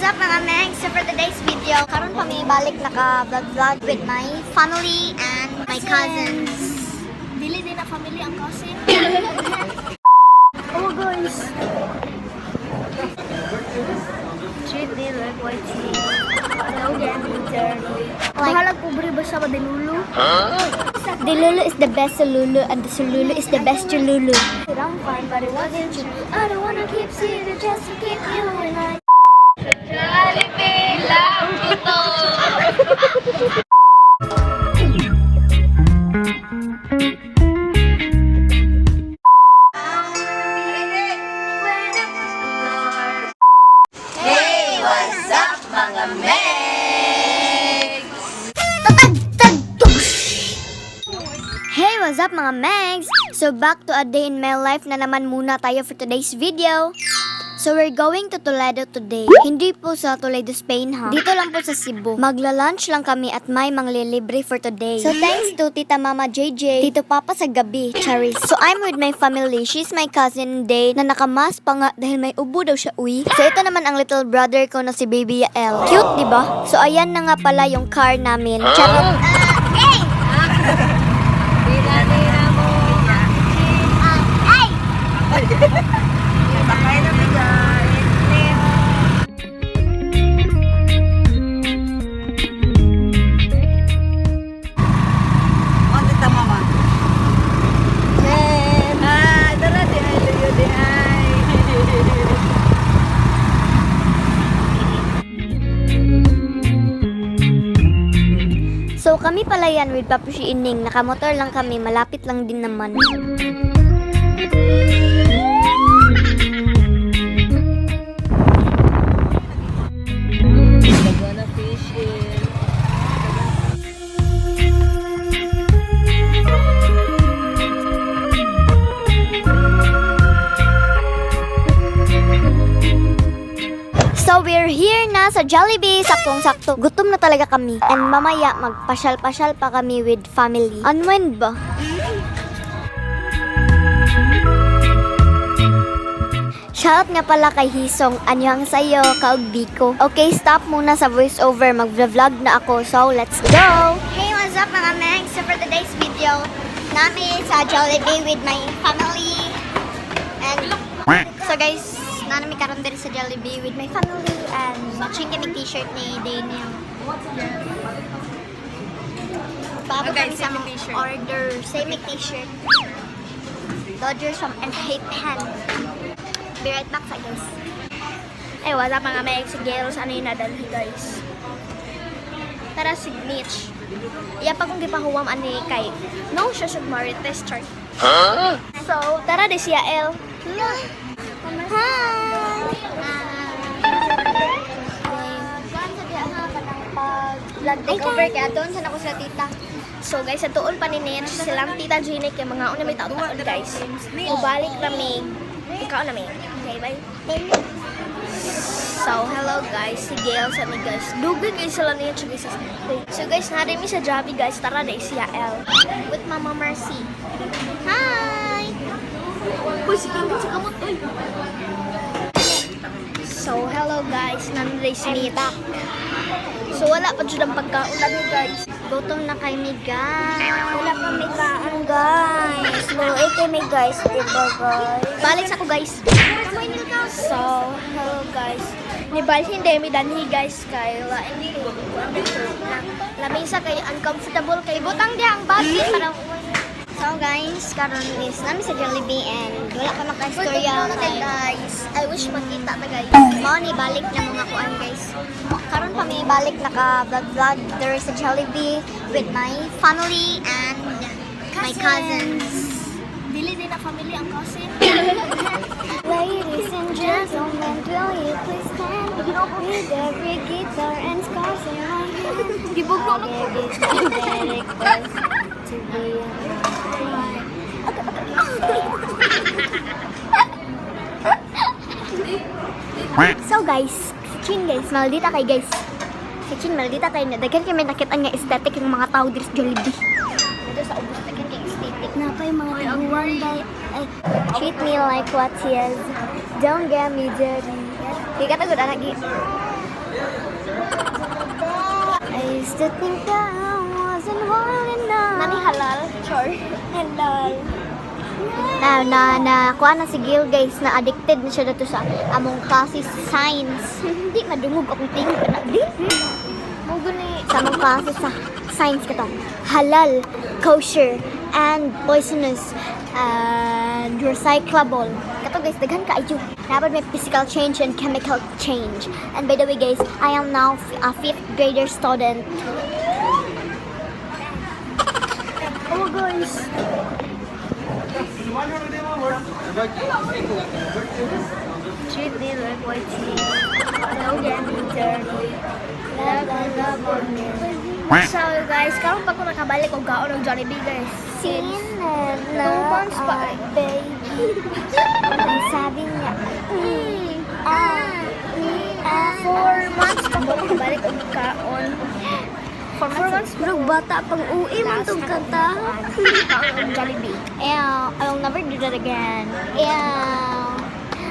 What's up, mga Meg? So for today's video, karon pa mi balik naka vlog vlog with my family and my cousins. Dili din na family ang cousin. Oh guys. Treat me like white tea. No get me dirty. Like, Bahalag pobre ba sa Delulu? Delulu is the best Lulu and the Sululu is the best Lulu. I'm fine, but it wasn't true. I don't wanna keep secret just to keep you and I. Jollibee, love ko to. Hey, what's up, mga Megs? Tatag tag tush! Hey, what's up, mga Megs? So back to a day in my life na naman muna tayo for today's video. So we're going to Toledo today. Hindi po sa Toledo, Spain ha. Dito lang po sa Cebu. Magla-lunch lang kami at may manglilibre for today. So thanks to Tita Mama JJ, Tito Papa sa gabi, Charis. So I'm with my family. She's my cousin Day na nakamask pa nga dahil may ubo daw siya uwi. So ito naman ang little brother ko na si Baby Yael. Cute, di ba? So ayan na nga pala yung car namin. Charot. Hey! Ay! Ano ta, mama? Ah, dara di ay luyo di ay. So kami pala yan with Papushi Ining. Nakamotor lang kami, malapit lang din naman. Lagwana fish in. So we're here na sa Jollibee. Saktong-sakto. Gutom na talaga kami. And mamaya magpasyal-pasyal pa kami with family. Unwind ba? Shoutout nga pala kay Hisong. Anyang sa'yo, kaug Biko. Okay, stop muna sa voiceover. Mag-vlog na ako. So, let's go! Hey, what's up, mga Meg? So for today's video, nami sa Jollibee with my family. And so guys, nanami karon diri sa Jollibee with my family and matching kami t-shirt ni Daniel. Paabot Okay, kami sa same mga t-shirt. order. Same t-shirt. Dodgers from Pen. Be right back sa guys. Ay, wala pa nga may exigero sa ano yung nadalhi guys. Tara si Mitch. Iya pa kung gipahuwam ani kay no siya sa Marites chart. So, tara di siya El. Hi! Vlog takeover kaya doon sa nako sa tita. So guys, sa tuon pa ni Mitch, silang Tita Gina kay mga una may taon-taon guys. Mubalik na may ikaw na may. Okay, bye. So, hello guys, si Gail sa mi guys. Dugay guys sila niya guys. So guys, nari mi sa Javi guys, tara na siya El. With Mama Mercy. Hi! Uy, si King sa kamot, uy. So, hello guys, nanday si I'm Mitch. back. So, wala pa jud ang pagkaon ano guys. Gutom na kami guys. Wala pa may kaan guys. Luoy kami guys, diba guys? Balik sa ako guys. So, hello guys. Ni hindi mi danhi guys kay lain ko na lamisa kay uncomfortable kay Butang di ang bag eh, para So guys, karon is nami sa Jollibee and wala pa makaistorya na kay guys. I wish makita na guys. Mao ni balik na mga kuan guys. Karon pa mi balik naka vlog vlog there sa Jollibee with my family and my cousins. Dili din na family ang cousin. Ladies and gentlemen, will you please stand with every guitar and scars in my hand? Gibugno I gave it to the request to be my So guys, si Chin guys, maldita kay guys. Si Chin maldita kay na daghan kay may nakit-an nga aesthetic ng mga tao diri sa Jollibee. Dito sa ubos daghan kay aesthetic. Na pa yung mga tiguan day. Ay, treat me like what he is. Don't get me dirty. Di ka tagod anak gi. I used to think that I wasn't holding enough. Nani halal? Char. Halal. Na na kuha na si Gil, guys, na addicted na siya dito sa among klase sa science. Hindi madungog akong tingog na di. Mo gani. Sa among klase sa science katong halal, kosher, and poisonous and recyclable. Kato guys, daghan kaayo. Dapat may physical change and chemical change. And by the way guys, I am now a fifth grader student. Oh guys. Treat me like white tea. Don't get me dirty. Love, love, love on me. So guys, karon pa ko nakabalik og kaon og Jollibee guys. Since 2 months pa eh. Baby. Ang sabi niya, ah, ah. 4 months pa ko nakabalik og kaon. 4 months pa. Murag bata pang uwi man tong kanta. Kaon og Jollibee. Ew, I will never do that again. Ew.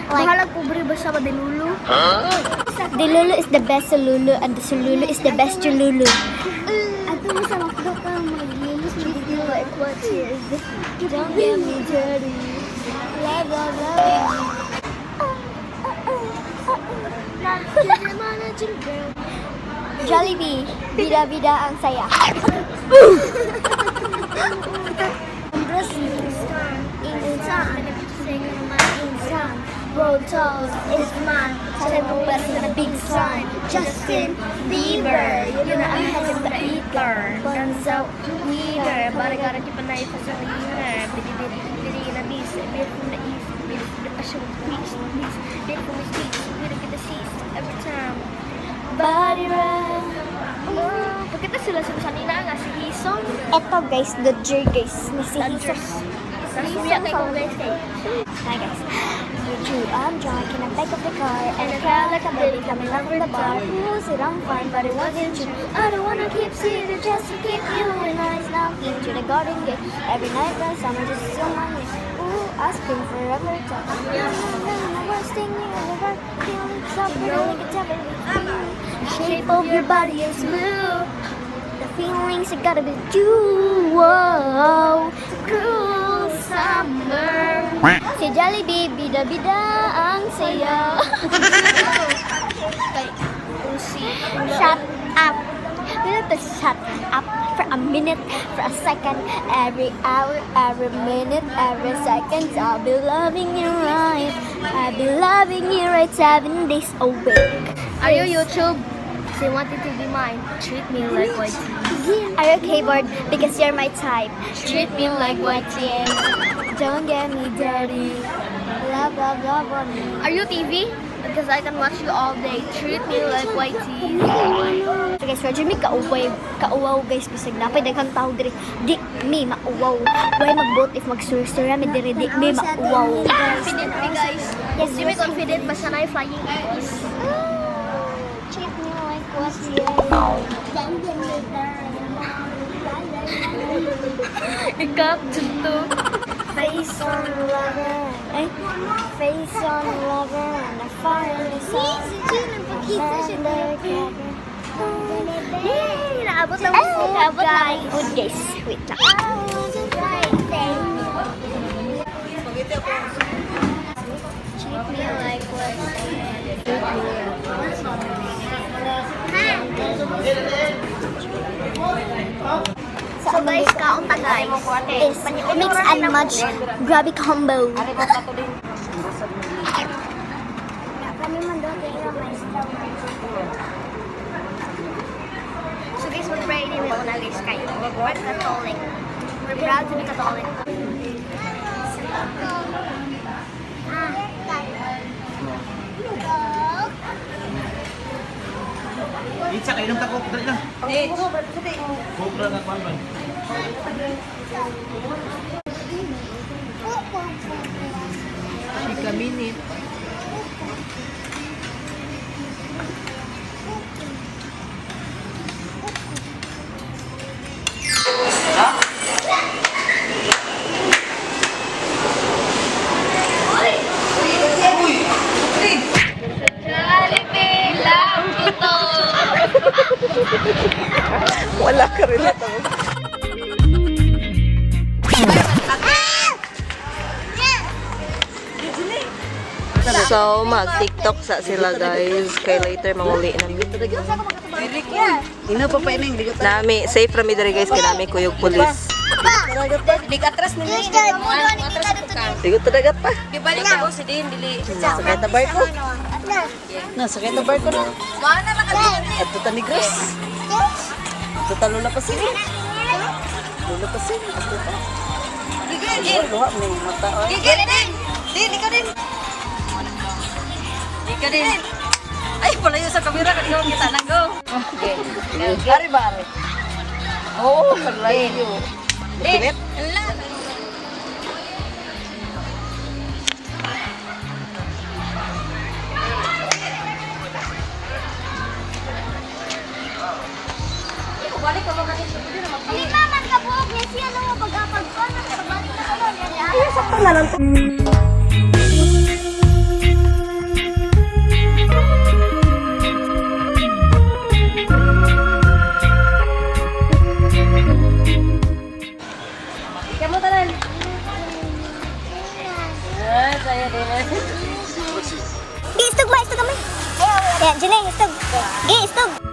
Like, Bahalag pobre ba siya madelulu? Delulu is the best Sululu and the Sululu is the best Chululu. Ato mo sa McDo ka maglinis Treat me like what is. Don't get me dirty. Blah, blah, blah. Jollibee, bida-bida ang saya. Roll toes is mine. Tell the big sign. Justin Bieber, you know I have the eater. Guns out leader, but I gotta keep an eye for the leader. Bitty bitty bitty in a beast, bit from the east, bit from the passion with peace, peace, bit from the streets, bit of the seas, every time. Body run. Oh, pagkita sila sa sanina nga si Hison. Eto guys, the Jer guys, ni si Hison. Nasuya kay ko guys kay. Hi guys. You two, I'm drunk in the back of the car and I felt like a baby coming up from the bar. Ooh, said I'm fine, but it wasn't true. I don't wanna keep secret just to keep you and I snuck into the garden gate every night when summer just so my name. Ooh, I scream forever. Talk. No, no, no, no, worst thing you ever heard. Feeling so pretty like a devil. Shape of your body is smooth. The feelings I gotta be you. Whoa, cruel summer. Si Jollibee, bida-bida ang saya. Kay Usi. Shut up. We need to shut up for a minute, for a second, every hour, every minute, every second. I'll be loving you right. I'll be loving you right 7 days a week. Are you YouTube? They wanted to be mine. Treat me like white tea. Are you keyboard? Because you're my type. Treat me like white tea. Don't get me dirty. Love, love, love on me. Are you TV? Because I can watch you all day. Treat me like white tea. So guys, Roger, mi kauway, kauwaw guys, bisag napay daghang tao diri. Di mi mauwaw. Way magboat if magsursura mi diri di mi mauwaw. Confident me guys. Yes, Di mi confident basta na flying eagles. Treat me like what's yours. Ikap dito. Face on lover, eh? Face on lover, and I finally saw. Yay! Naabot ang food, Naabot na guys. ang food guys. Wait lang. Treat me like what? So guys, kaon ta guys. Is mix and match grabe combo. So guys, mag-pray din mo na guys kayo. We're Catholic. We're proud to be Catholic. Itsa, kainom ta coke, dali na. Coke ra na kwan man. Chika minute. Jollibee, love ko to. Wala ka rin ito. So, mag-TikTok sa sila guys. Kay later manguli na. Ino pa pa ining ligot. Nami, safe rami diri guys kay nami kuyog pulis. Ligot dagat pa. Ibalik ako si Din dili. Sakay ta barko. Na sakay ta barko na. Adto ta Negros. Adto ta Lola Pasig. Lola Pasig. Adto ta. Luha ni mata. Oy. Gigil din. Din ikaw din. Ikaw din. Ay, palayo sa kamera kay ikaw kita nang go. Ari ba ari? Oh, palayo. Din. Lima man kabuok niya siya no pag-apag ko nang pabalik na ko niya. Kamu tanan. Ah, saya din. Gi istog ma istog kami. Ayaw, ya, Jene, istog. Gi istog.